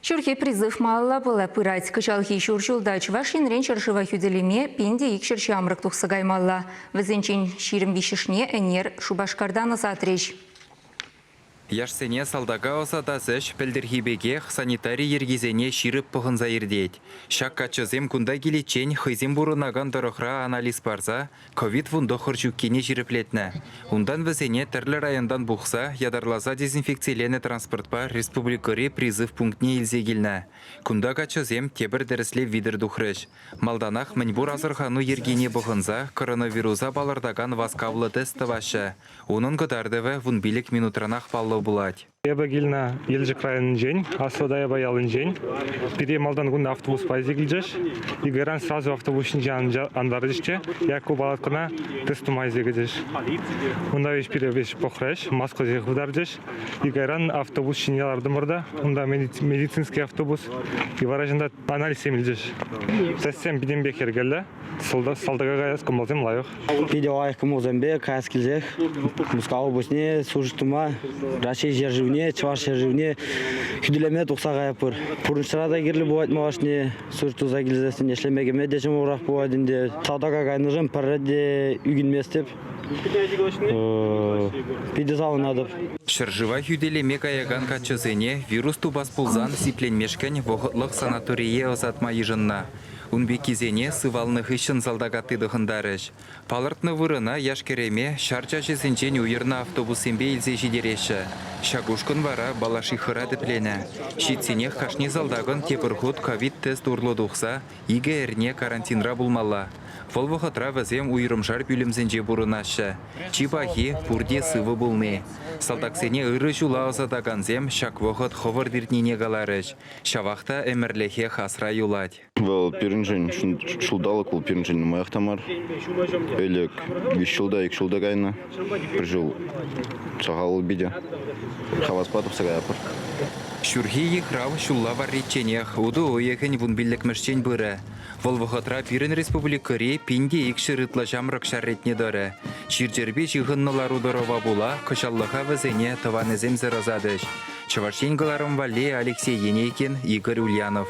Ҫурхи призыв малалла пырать. Кӑҫалхи ҫур ҫулта Чӑваш Енрен ҫӗршыва хӳтӗлеме 1200 ҫамрӑк тухса каймалла. Вӗсенчен 23-шне ӗнер Шупашкартан ӑсатрӗҫ. Яшсене салтака ӑсатас ӗҫ пӗлтӗрхи пекех санитари йӗркисене ҫирӗп пӑхӑнса иртет. Ҫак каччӑсем кунта киличчен хӑйсем пурӑнакан тӑрӑхра анализ парса ковид-19 ҫуккине ҫирӗплетнӗ. Унтан вӗсене тӗрлӗ районтан пухса ятарласа дезинфекциленӗ транспортпа республикӑри призыв пунктне илсе килнӗ. Кунта каччӑсем тепӗр тӗрӗслев витӗр тухрӗҫ. Малтанах мӗнпур асӑрхану йӗркине пӑхӑнса коронавируса палӑртакан васкавлӑ тест тӑваҫҫӗ. Унӑн кӑтартӑвӗ 15 минутранах паллӑ пулать. Эпӗ килнӗ Елчӗк районӗнчен, Аслӑ Таяпа ялӗнчен. Пире малтан кунта автобуспа илсе килчӗҫ. Икӗран сразу автобус ҫинче антарчӗҫ те Якку палаткӑна тест тума илсе кӗчӗҫ. Унта веҫ пире веҫ пӑхрӗҫ, маскӑсене хытарчӗҫ. И кайран автобус ҫине лартӑмӑр та, унта медицинский автобус. И вара ҫынта анализсем илчӗҫ. Тестсем пӗтӗмпех йӗркеллӗ. Салтака каяс кӑмӑлсем лайӑх. Питӗ лайӑх кӑмӑлсемпе каяс килсех Мускав облаҫне служить тума Раҫҫей ҫӗршывне, Чӑваш ҫӗршывне хӳтӗлеме тухса каятпӑр. Пурнӑҫра та кирлӗ пулать малашне служить туса килсессӗн ӗҫлеме кӗме те ҫӑмӑлрах пулать ӗнтӗ. Салтака кайнӑшӑн пӗрре те ӳкӗнместӗп. Питӗ савӑнатӑп. Ҫӗршыва хӳтӗлеме каякан каччӑсене вирус тупас пулсан сипленмешкӗн вӑхӑтлӑх санаторие ӑсатма йышӑннӑ. Ун пеккисене сывалнӑ хыҫҫӑн салтак атти тӑхӑнтарӗҫ. Палӑртнӑ вырӑна яш-кӗрӗме ҫар чаҫӗсенчен уйӑрнӑ автобуссемпе илсе ҫитереҫҫӗ. Ҫак ушкӑн вара Балашихӑра тӗпленӗ. Ҫитсенех кашни салтакӑн тепӗр хут ковид-тест урлӑ тухса икӗ эрне карантинра пулмалла. Вӑл вӑхӑтра вӗсем уйрӑмшар пӳлӗмсенче пурӑнаҫҫӗ. Чи пахи, пурте сывӑ пулни. Салтаксене ырӑ ҫула ӑсатакансем ҫак вӑхӑт хӑвӑрт иртнине каларӗҫ. Ҫавах та ӗмӗрлӗхех асра юлать. Вӑл пирӗншӗн ҫулталӑк вӑл пирӗншӗн нумаях та мар. Ӗлӗк виҫ ҫул та, ик ҫул та кайнӑ. Пӗр ҫул сахал питӗ. Хаваспа тухса каятпӑр. Ҫурхи йыхрав ҫулла варричченех, утӑ уйӑхӗн вунпиллӗкмӗшчен пырӗ. Вӑл вӑхӑтра пирӗн республикӑри 1200 ытла ҫамрӑк ҫар ретне тӑрӗ. Чир-чӗрпе ҫыхӑннӑ лару-тӑрӑва пула кӑҫаллӑха вӗсене тӑванӗсемсӗр ӑсатӗҫ. Чӑваш Ен кӑларӑм валли Алексей Енейкин, Игорь Ульянов.